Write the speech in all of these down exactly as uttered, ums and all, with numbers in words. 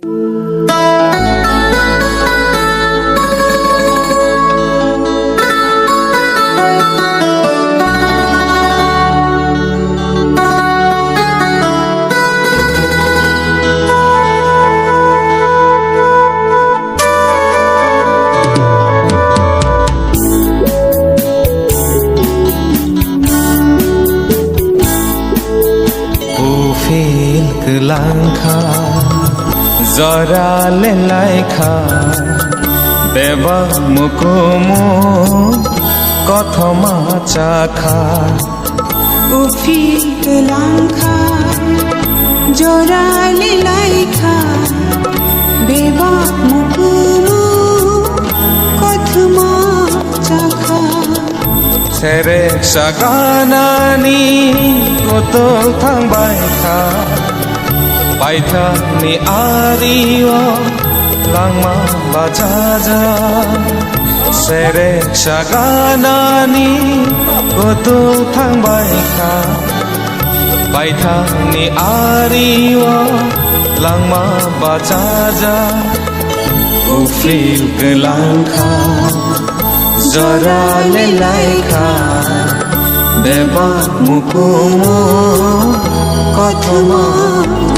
Uphil kwlangkha, jora lelaikha, bebak mukumu kothoma chakha. Uphil kwlangkha, jora lelaikha, bebak mukumu kothoma chakha. Serek saganani kotor thangbai kha, baithangni ario langma bachaja. Serek saganani kotor thangbai kha, baithangni ario langma bachaja. Uphil kwlangkha, jora lelaikha, bebak mukumu kothoma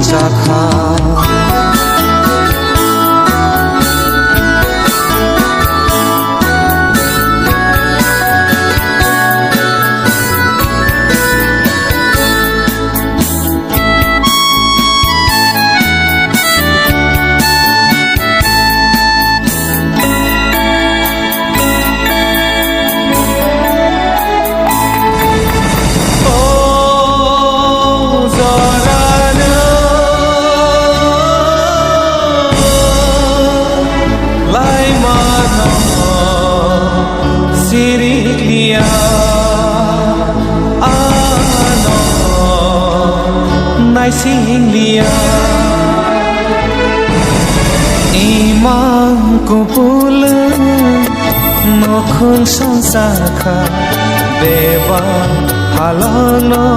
chakha. Laimano sirikliya, ano naisingliya. Imang kupulung nokhung sangsakha, beba halangno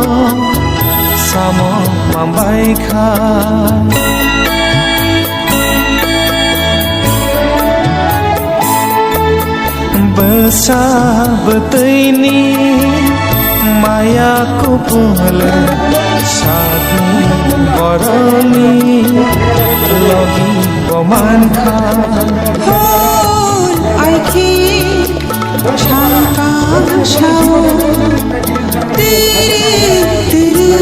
samo mambaikha. Bwsa bwtwini maya kupul, sakni borokni logi bo mankha. Hol aiki sangka sao. Tiri tiri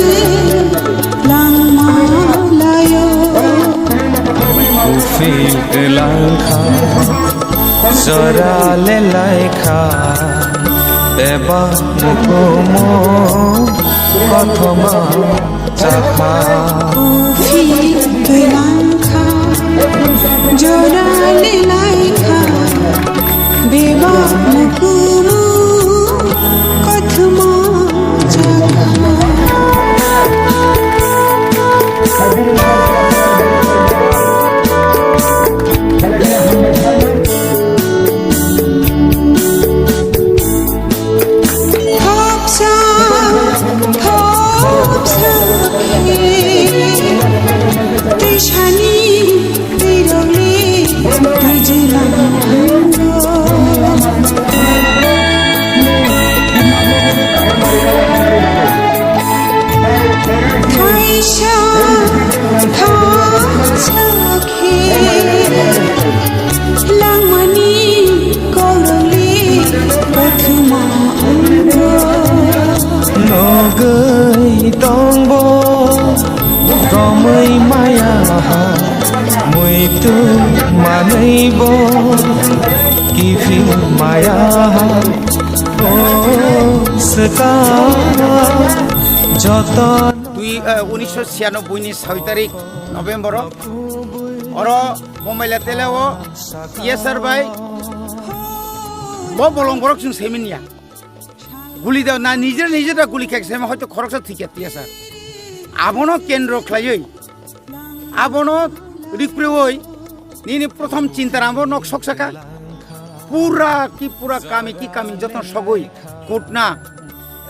langma layo. Uphil kwlangkha, jora lelaikha, beba mukumu kothoma chakha. Uphil kwlangkha, jora lelaikha, beba mukumu kothoma chakha. Thopsa, thopsa khe, twisani twirokni twijilang. Kaisa thangsa khe langmani korokli kothoma wngkha. Nogwi tongbo romwi maya ha, muitu manwibo kiphil maya ha. O swkang joto. Twi, eh, unisho siyanobboini soi tarik November o, oro Bomaila Tela o T S R bai bo bolong borok chwng seminya. Guli da na, nijer nijer da guli khek sema hoito khoroksa thikya T S R. Abono kendro khlaiwi, abono rikprewi nini prothom chinta rangbo nok sok saka. Pura ki pura kami ki kami joto sogwi kutna,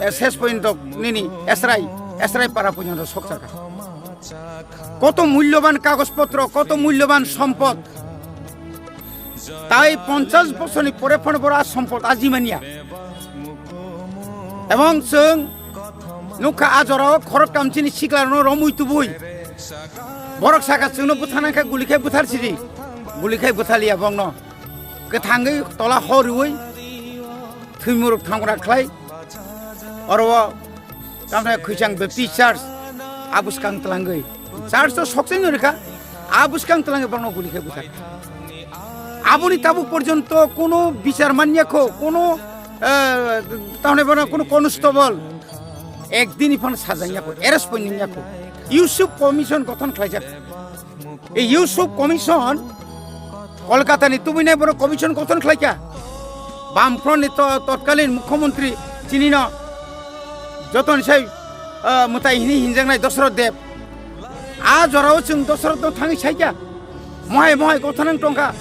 eh, ses pointo nini esrai, esrai para pointo sok saka. Koto mulloban kagojpotro, koto mulloban sompot. Tai ponchash bosorni pore phano boro a sompot ajimaniya. Ebong chwng nukha a jorao khoroktham chini siklarokno romwi tubui. Borok saka chwngno bwtharnai khe guli khai bwtharsidi. Guli khai bwthaliya bongno. Kwthangwi tola horiwi thwimuruk thangra khlai. Oro o tamni Khwichang Baptist Church a bwskang twlangwi. Church to sokchai no rikha, a bwskang twlangwi borokno guli khai bwthar. Aboni tabuk porjonto kono bichar manya kho, kono, eh, tamni bono kono constable ekdin phano sajangya kho, arrest poinnya kho. Yusuf Commission gothon khlaijak. Ei Yusuf Commission, Kolkata ni tubinai borok commission gothon khlaikha. Bamfront ni to-, totkalin mukhyamantri chinino jotoni sai, ah, mwtai hini hinjaknai Dosroth Deb. A jorao chwng Dosroth no thangwi saikha. Mohai mohai gothonang tongkha.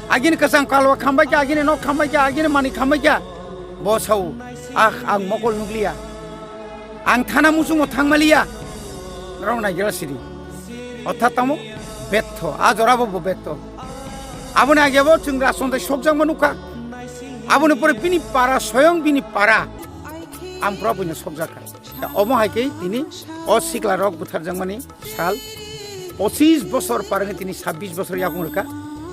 Agini kwchang kalwa khambaikha, agini nok khambaikha, agini mani khambaikha. Bo sao, ah, ang mokol nukliya. Ang thana muchungo thangmaliya. Norok naigra sidi. Orthat tamo betho, a jorabo bo betho. Aboni agebo chwng rajtongthai sokjakma nukha. Aboni pore bini para, soyong bini para. Ang pura buino sokjakha. Da omo hai khe tini o siklarok butharjakmani sal. Pochis bosor parwngwi tini sabbish bosor yakung rwkha.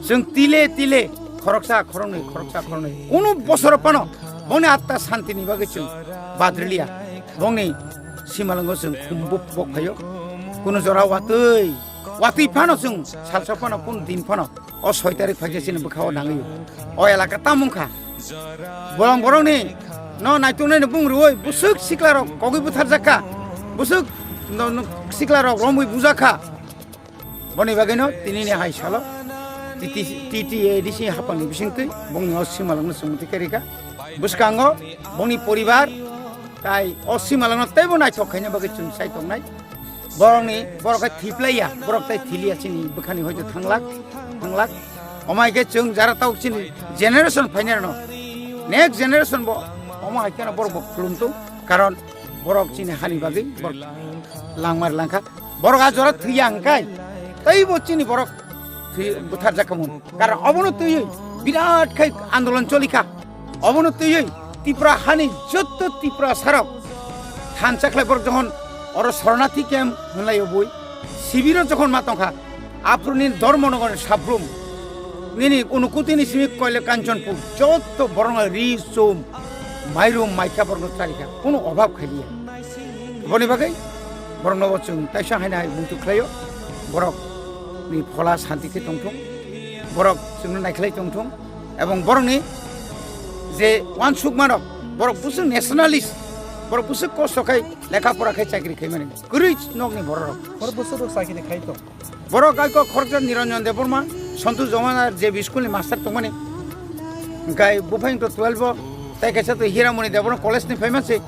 Chwng tile tile khoroksa khoroknwi, khoroksa khoroknwi. Kunu bosor phano boni atta santini bagwi chwng badriliya. Bongni simalwngo chwng khumbu pok phaio. Kunu jora watwi, watwi phano chwng salsa phano kunu din phano o soi tarik phaikhe chini bwkhao nangwi. O elaka tamung kha. Bolong borokni no naituknai ni bung rwui bwswk siklarok kogwi butharjakha. Bwswk no, no, siklarok romwi bujakha. Boni bagwino tinini hai salo T T C, T T A D C hapangni bisingtwi bongni o simalokno chwngmwtwi khe rikha. Bwskango bongni poribar tai o simalokno teibo naithok khaina bagwi chwng sai tongnai. Borokni, borok khe thiplaiya, borok tai thiliya chini bwkhani hoito thanglak, thanglak. Omai khe chwng jara tok chini generation phainai rwno, next generation bo omo hai kheno borok bo khulum tung, karon borok chini hani bagwi borok langmar langkha. Borok a jora thwiya hwnkhe teibo chini borok thwi butharjakha mun. Karon obono twiwi birat khai andolon cholikha. Obono twiwi Tripura hani jotto Tripura sarok thansa khlai borok jokhon oro Sharanarthi camp hwnlaio bui sibiro jokhon ma tongkha, aphuru nini Dharmanagar ni sabrum nini Unakoti ni simi Koila Kanchanpur jotto borokno ri chum mairum maikha borokno charikha, kunu obhab khailiya. Boni bagwi borokno bo chwng taisa haino hai muitu khlaio, borok ni phola santi khe tongthung, borok chwngno naikhlai tongthung, ebong borokni je wansukmarok, borok bwswk nationalist, borok bwswk kosto khai lekha pora khai chakri khaimani, kwrwi nokni bororok. Borok bwswk rok chakri khai tong. Borok aiko khoroksa Niranjan Debbarma, Santosh Jamana J B school ni master tongmani, hwnkhe buphang to twelve o, tei kaisa to Hiramani Debbarma college ni phaimase.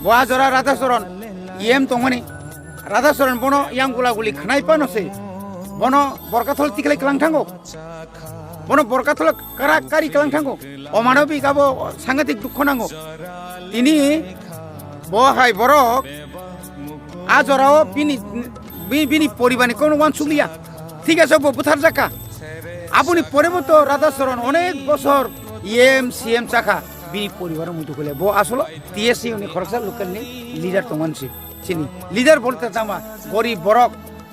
Bo a jora Radhacharan E M tongmani. Radhacharan bono yang gula guli khnai pano se. Bono Borkathol tikhlai klang thango. Bono Borkathol kara kari klang thango. Omanobik abo sangatik dukho nango. Tini bo hai borok a jorao bini, bi-, bini poribarni kono wansukliya. Thik ase bo butharjakha. Aboni pore bo to Radhacharan onek bosor E M C M chakha. Bini poribar muitu khule. Bo asolo T S U ni khoroksa local ni leader tongmani se. Chini leader bolte tama gorib borok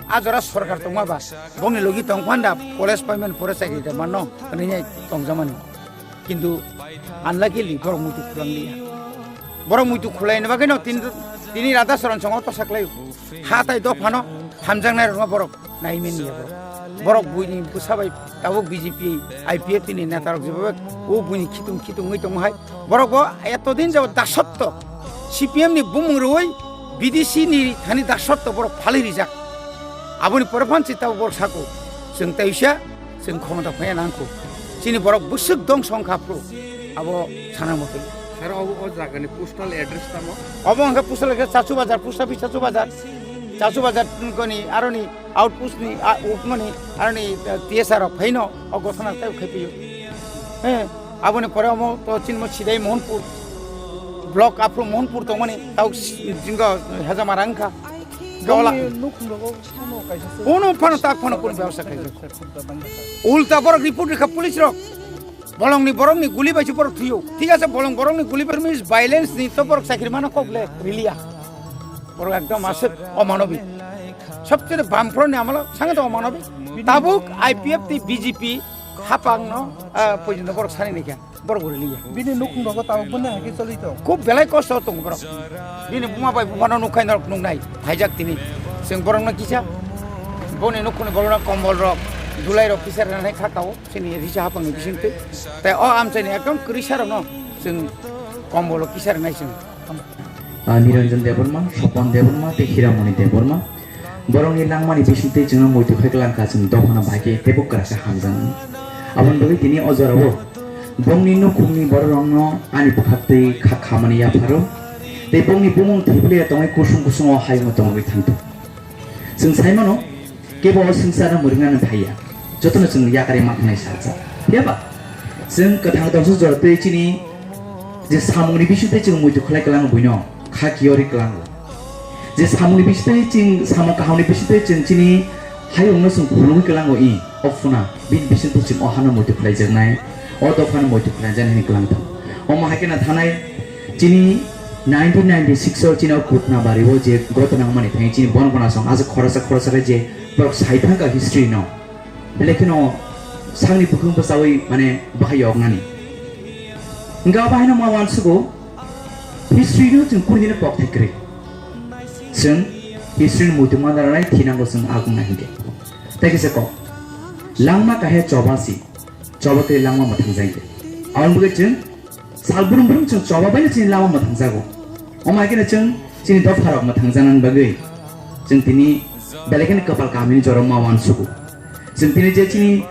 a jora sorkar tongma ba bongni logi tongphanda college payment pore chakri da manno hwnwi tongjamani. Kintu unluckily borok muitu khulanglia. Borok muitu khulaini bagwino tin-, tini Radhacharan songo tosa khlaio. Ha tai dophano hamjaknai rokno borok naimen ya borok. Borok buini bwsa bai tabuk B J P, I P F T ni neta rok jeba o buini khitung khitung wngwi tongo hai. Borok bo eto din jabo dasotto C P M ni bumung rwui B D C ni thani dasotto borok phalwi rijak. Aboni pore phan si tabuk borok sako chwng taisa chwng khomota phaiya nangkho. Chini borok bwswk dongso wngkha phuru abo sana motoi. Sir, obo o jagani postal address tamo? Obo hwnkhe postal address Chachu Bazar, post office Chachu Bazar. Chachu Bazar koni aroni outpost ni, a, utmani aroni, eh, T S R rok phaino o gothana tei khaipiyo. He, aboni pore omo to chinmo sidai Mohanpur. Block aphuru Mohanpur tongmani, tau si-, jingo hejama rangkha. Gola. Bongni nukhung rogo samo kaisa se. Ono phano tak phano kunu bebsa khaijak. Ulta borok report rikha police rok. Bolongni borokni guli bai se borok thwiyo. Thik ase, bolong borokni guli bai se violence ni to borok chakri mano kok le riliya. Borok ekdom aswk omanobi. Sobchete bamfront ni amalo sange to omanobi. Tabuk I P F tei B J P hapang no, ah, poijon borok sani nikha. Borok bo riliya. Bini nukhung rogo tabuk boni hai khe choli tong. Khub belai kosto tongo borok. Bini buma bai buma no nukhai norok nuknai. Phaijak tini. Chwng borok no kisa. Boni nukhung ni bolong rok kombol rok. Dulai rok kisa rwnai kha kao. Chini risa hapang ni bising twi. Tai o amchai ni ekdom kwrwi sa rok no. Chwng kombol rok kisa rwnai chwng. Ah, Niranjan Debbarma, Sopon Debbarma, tei Hiramoni Debbarma. Borokni langmani bisingtwi chwngno muitu khlai klang kha, chwng dophano bai khe teibo kwrak khe hamjaknai. Aboni bagwi tini o jorao bongni nukhungni bororokno ani bwkhaktwi kha khamani yapharo, tei bongni bumung thwiphliya tongwi kusung kusungo hayungo tongwi thangthu. Chwng sai mano, kebo o swngcharno mwrwknani phaiya, jotono chwng yakarwi ma thangnai salsa. Phiyaba chwng kwthang tongsa jora twi chini je samungni bisingtwi chwng muitu khlai klango buino kha kiyorwi klango. Je samungni bisingtwi chwng, samung kahamni bisingtwi chwng chini hayungno chwng phunugwi klango i, o phuna bini bisingtwi chwng o hano muitu khlaijaknai, o dophano muitu khlaijaknai hwnwi klang thang. Omo hai kheno thanai chini nineteen ninety-six o chini o Kutnabari o je gotna wngmani thangwi chini bono gana song aswk khoroksa khoroksa khe je borok sai thangkha history no. Belai kheno sakni bukhung bwchaui mane bahai yoknani. Hingkhe abo haino ma uansugo history no chwng kunu dino pok thai kwrwi. Chwng history ni muitu manna ranai thinango chwng agungna hinkhe. Tei kisa kok. Langma kahya choba si. Choba tei langma mwthang jai. Aboni bagwi chwng sal brum brum chwng choba bai chini lama mwthang jago. Omo hai kheno chwng chini dopha rok mwthang janani bagwi chwng tini belai kheno kwpal kaham ni jora ma uansugo. Chwng tini je chini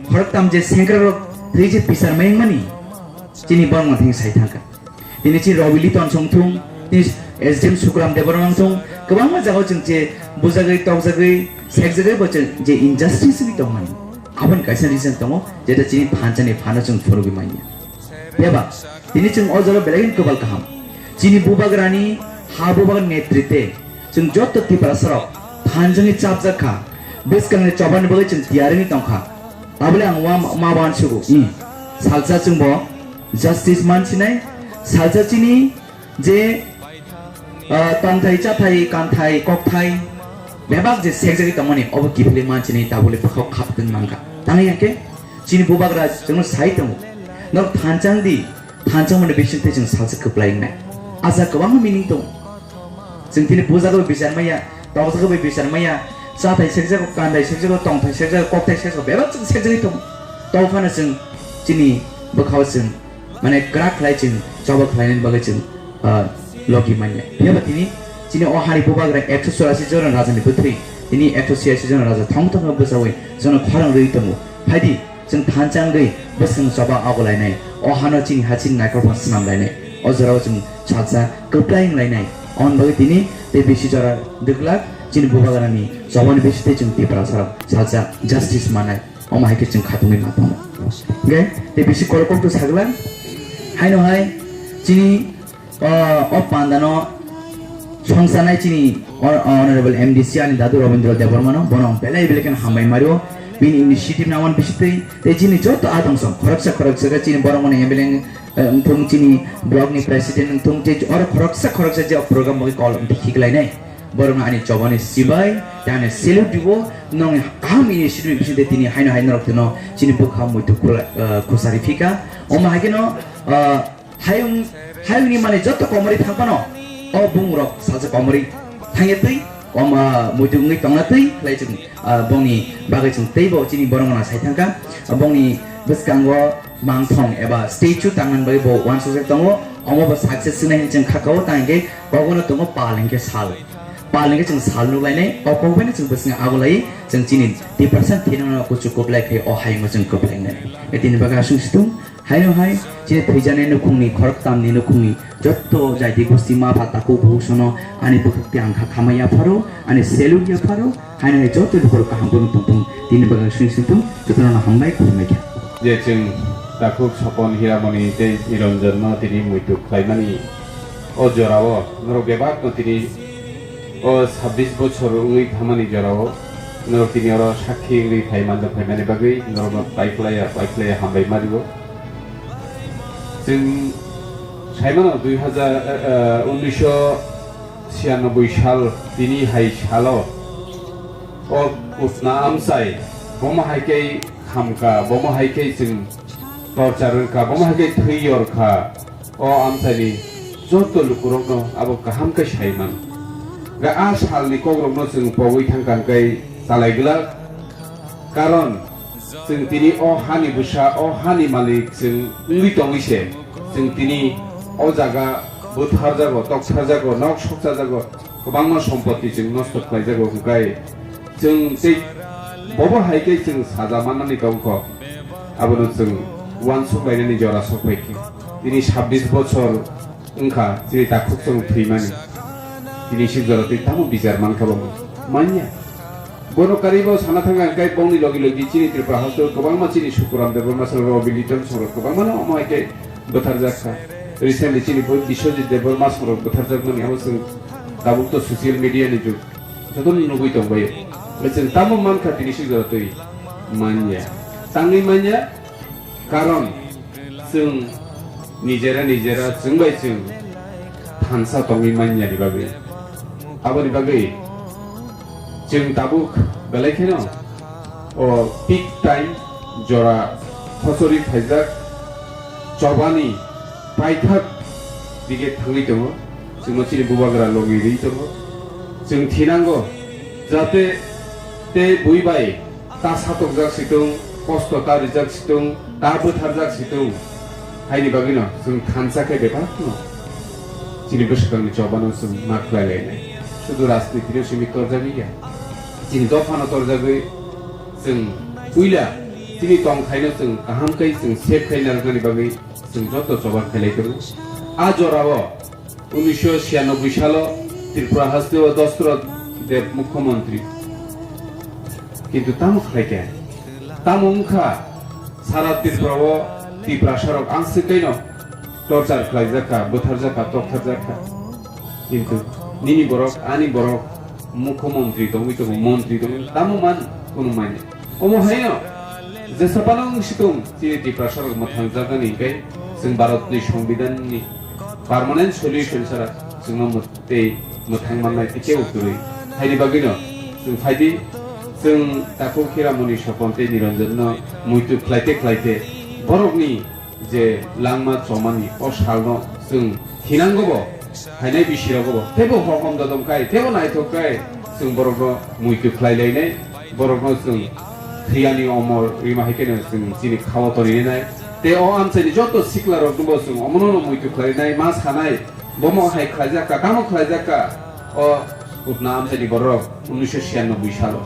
khoroktham je sengkrak rok twi je bichar mayung mani chini borok mwthang sai thangkha. Tini chini Robi Liton song thung, tini S D M Sukram Debbarma wng thung, kwbangma jagao chwng je bujagwi, tokjagwi, sekjagwi bo chwng je injustice wngwi tongmani. Aboni kaisa reason tongo, jeta chini phansa ni phano chwng phunugwi manya. Phiyaba, tini chwng o jaga belai kwbal kaham. Chini bubagrani ha bubagra netrite, chwng joto Tiprasa rok thanjani chapjak kha, bwskangni chobani bagwi chwng tiyar wngwi tong kha. Tabole ang wa ma uansugo, hmm. Salsa chwngbo justice mansinai, salsa chini je, ah, tongthai, chathai, kanthai, kokthai, bebak je sekjagwi tongmani, obo kiphilwi mansinai, tabole bwkhao khaptwng mankha. Tangwi hake, chini bubagra chwngno sai tongo. Norok thanchang di, thanchang mani bisingtwi chwng salsa kwplai wngnai. Asa kwbangma meaning tongo. Chwng tini bujagwi bichar maya, tokjagwi bichar maya, chathai sekjago, kanthai sekjago, tongthai sekjago, kokthai sekjago, bebak chwng sekjagwi tongo. Tei phano chwng chini bwkhao chwng, mane, kwrak khlai chwng choba khlainani bagwi chwng, ah, logi manya. Phiyaba tini chini o hani bubagra ekso churasi jona rajani bwthwi, tini ekso churasi jona raja thong thong bwchaui jono khorang rwi tongo. Phaidi, chwng thansa wngwi bwswng choba agulainai, o hano chini ha chini naikolphang swnamlainai, o jorao chwng salsa kwplai wnglainai. Aboni bagwi tini tei bisi jora dwglak chini bubagrani chobani bisingtwi chwng Tiprasarok salsa justice manai. Omo hai khe chwng khatungwi ma tongo. Hwnkhe tei bisi kolok kokto sagla haino hai chini o, o pandano songsanai chini hon-, Honorable M D C ani dadu Robindra Debbarmano, bono ang belai belai kheno hambai mario. Bini initiative nangmani bisingtwi tei chini joto adong song khoroksa khoroksa khe chini borok mano M L A, eh, wngthung, chini block ni president wngthung, tei oro khoroksa khoroksa je program bagwi call wngthi khiklainai. Borokno ani chobani sibai tei ani salute dibo, nongni kaham initiative bisingtwi tini haino hai norok tino chini bwkha muitu khula-, eh, khusari phika. Omo hai kheno, eh, Hayung, hayungni mane joto komori thang phano, o bumung rok salsa komori thangya twi, kom, ah, muitu wngwi tongna twi, khlai chwng, ah, bongni bagwi chwng teibo chini borok mano sai thangkha. Bongni bwskango mangthong eba statue tangmani bagwi bo uansukjak tongo, omo bo success wngnai hinwi chwng kha kao, tang hwnkhe kogono tongo pal hwnkhe sal. Pal hwnkhe chwng sal nuklainai, o kok baino chwng bwskango agulai, chwng chini twi percent thinangno kuchuk kwplai khai o hayungo chwng kwplai wngnai. Tini bagwi aswk situng. Haino hai, chini thwijani nukhungni, khoroktamni nukhungni, jotto jaiti gosti ma pha takhuk bukhuk sono, ani bwkhak tei ang kha khamai yapharo, ani salute yapharo, haino hai jotto lukurok kaham phano tongthung, tini bagwi sini sini thung, jotono hambai khulumbai kha. Je chwng takhuk Sopon Hiramoni tei Niranjanno tini muitu khlaimani o jorao norok bebakno tini O sabbish bochor wngwi thamani jorao norok tini oro sakhi wngwi phai manjak phaimani bagwi norokno paiphlaiya paiphlaiya hambai mario. Chwng saimano dui hazar, eh, eh, unnisho siyanoboi sal tini hai salo o Utna amchai bomo hai khe khamkha, bomo hai khe chwng torchar wngkha, bomo hai khe thwi yorkha. O amchaini joto lukurokno abo kaham khe sai mano. Ga a salni kokrokno chwng pogwi thangkha hwnkhe chalai glak. Karon chwng tini o hani bwsa, o hani malik chwng wngwi tongwi se, chwng tini o jaga butharjago, toktharjago, nok sokchajago, kwbangma sompoti chwng nosto khlaijago, hwnkhe chwng tei bobo hai khe chwng saja mannani tongkho. Abono chwng uansuk lainani jora sok phaikhe. Tini sabbish bochor wngkha chini takhuk chwng thwimani. Tini si jora twi tamo bichar mankha bo manya. Bono karibo sana thangkha hwnkhe bongni logi logi chini Tripura haste kwbangma chini Sukuram Debbarma song, Robi Liton song kwbangmano omo hai khe bwtharjak kha. Recently chini bo Biswajit Debbarma song bwtharjakmani abo chwng tabuk to social media ni jug. Jotono nugwi tongbaio. Chwng tamo mankha tini si jora twi manya. Tangwi manya, karon chwng nijera nijera chwng bai chwng thansa tongwi manyani bagwi. Aboni bagwi chwng tabuk belai kheno o peak time jora khochori phaijak chobani paithak dige thangwi tongo. Chwngno chini bubagra logi rwi tongo. Chwng thinango jate tei bui bai ta satokjak situng, kosto ta rijak situng, ta bwtharjak situng. Haini bagwino chwng thansa khe bebakno chini bwswkangni chobano chwng ma khlai lainai. Sudu rajnitino simi torjagwi ya. Chini dophano torjagwi chwng puila chini tongthaino chwng kaham khe chwng save khai narwknani bagwi chwng joto choba khailai tongo. A jorao unnisho siyanoboi salo Tripura hasteo Dasarath Deb mukhyamantri. Kintu tamo khlaikha? Tamo wngkha sara Tripurao Tiprasarok ang swkaino torchar khlaijakha, bwtharjakha, toktharjakha. Kintu nini borok, ani borok mukhyamantri tongwi tongo, mantri tongwi tamo man kunu manya. Omo haino jesa panang situng chini Tiprasarok mwthangjaknani hwnkhe chwng Bharatni Songbidanni permanent solution sara chwngno mw-, tei mwthang mannai tei kebo kwrwi. Haini bagwino chwng phaidi chwng takhuk Hiramoni Sopon tei Niranjanno muitu khlaite khlaite borokni je langma chomani o salno chwng thinangobo, phainai bisirogobo teibo hokom dodom khai, teibo naithok khai chwng borokno muitu khlai lainai, borokno chwng thwiyani omor rima hai kheno chwng chini khao toni nai. Tei o amchaini joto siklaroknobo chwng omono muitu khlai nai, ma sanai, bomo hai khlaijak kha, tamo khlaijak kha, o Utna amchaini borok unnisho siyanoboi salo.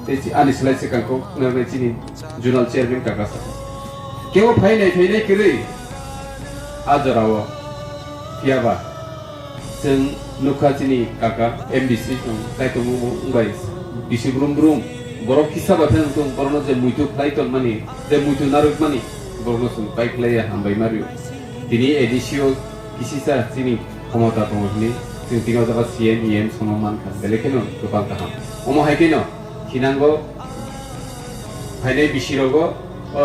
Tei chi-, ani slai swkang kok nang chini Zonal chairman kaka sa. Kebo phainai phainai kwrwi a jorao. Phiyaba chwng nukha chini kaka M D C chwng kaitor wngbai bisi brum brum. Borok kisa bai phano chwng borokno je muitu khlai tongmani, je muitu narwkmani, borokno chwng pai khlaiya hambai mario. Tini A D C o kisisa chini khomota tongo hwnwi chwng tini o jaga C M, E M sono mankha, belai kheno kwbang kaham. Omo hai kheno thinango phainai bisirogo, o,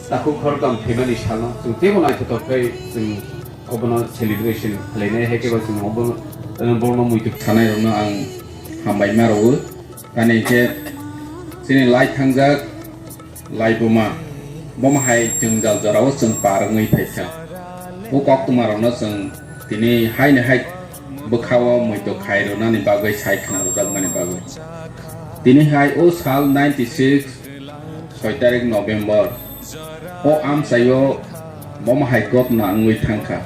takhuk khorokam thwimani salno chwng teibo naithotok khe chwng obono celebration khlainai, hai khe bo chwng obono, eh, borokno muitu. Sanairokno ang hambai ma rwo, tamni khe chini lai thangjak laibuma bomo hai jwngjal jorao chwng par wngwi phaikha. O koktwmarokno chwng tini haini hai bwkhao muitu khai rwnani bagwi sai khna rwjakmani bagwi. Tini hai o sal ninety six, soi tarik November, o amchaio bomo hai gotna wngwi thangkha.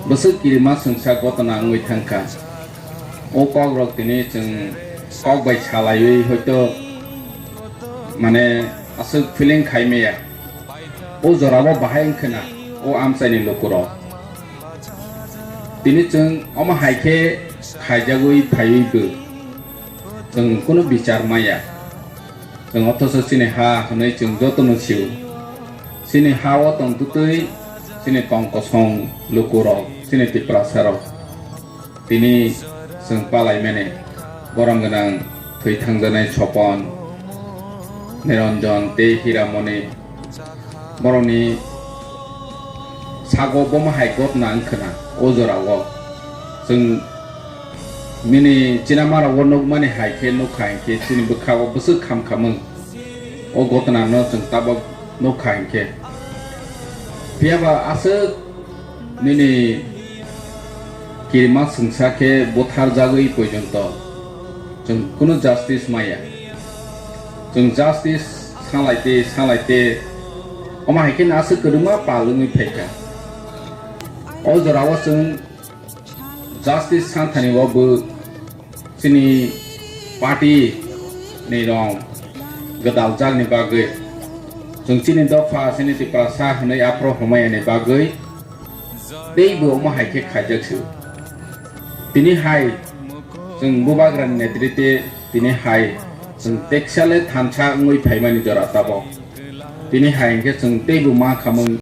Bwswk kirima swngsa gotna wngwi thangkha. O kokrok tini chwng kok bai salaiwi hoito mane aswk feeling khai maya. O jorao bahai wngkhe na o amchaini lukurok. Tini chwng omo hai khe khaijagwi phaiwi bo chwng kunu bichar maya. Chwng othocho chini ha hwnwi chwng jotono sio. Chini ha-o tongtwtwi chini kong kosong lukurok, chini Tiprasarok. Tini Chwng palaimani borom gwnang thwi thangjanai Sopon, Niranjan tei Hiramoni borokni sago bomo hai gotna wngkhwna o jorao. Chwng nini chinamaro nukmani hai khe nukha hinkhe chini bwkha o bwswk kham khamung o gotna no chwng tabok nukha hinkhe. Phiyaba aswk nini kirima swngsa khe butharjagwi poijonto chwng kunu justice maya. Chwng justice salaite salaite omo hai khe aswk kwrwngma pal wngwi phaikha. O jorao chwng justice santhani o bo chini party ni rong gwdaljakni bagwi, chwng chini dopha chini Tiprasa hwnwi aphro hwnmaya ni bagwi teibo omo hai khe khaijak se. Tini hai chwng Bubagrani netrite tini hai chwng teksale thansa wngwi phaimani jora tabok. Tini hai hinkhe chwng teibo ma khamung